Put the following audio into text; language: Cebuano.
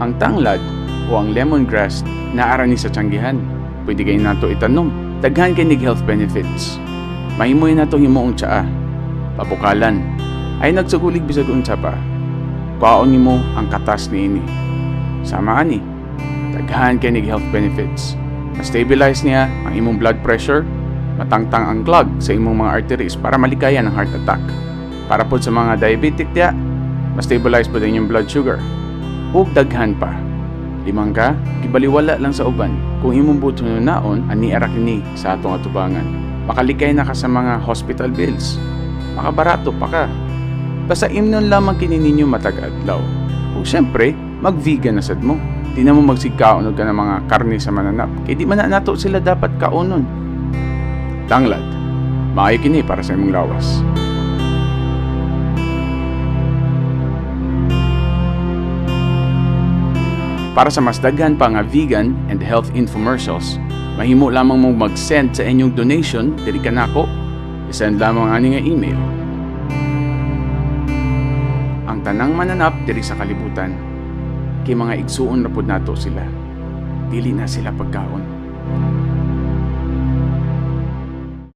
Ang tanglad o ang lemongrass naa ra ni sa tiyanggihan. Pwede kaayo nato itanom. Daghan kay nig health benefits. Mahimo nato himuong tsaa. Pabukalan. Ay nagsugulig bisag unsa pa. Kuhaon nimo ang katas niini. Sama ani. Daghan kay nig health benefits. Ma-stabilize niya ang imong blood pressure, matangtang ang clog sa imong mga arteries para malikayan ang heart attack. Para pod sa mga diabetic diya, ma-stabilize pod ang inyong blood sugar. Ug daghan pa. Limang ka, gibaliwala lang sa uban. Kung imong buot hunaon, ani ra kini sa atong atubangan. Makalikay na ka sa mga hospital bills. Makabarato pa ka. Basta imnon lamang kini ninyo matag adlaw. Ug syempre, mag-vegan na sad mo. Di na mo magsigkaon og kanang mga karne sa mananap. Kay di man na nato sila dapat kaonon. Tanglad, maayo kini para sa imong lawas. Para sa mas daghan pa nga vegan and health infomercials, mahimo lamang mong mag-send sa inyong donation diri kanako. I-send lamang ani nga email. Ang tanang mananap diri sa kalibutan, kay mga igsuon ra pod nato sila. Dili na sila pagkaon.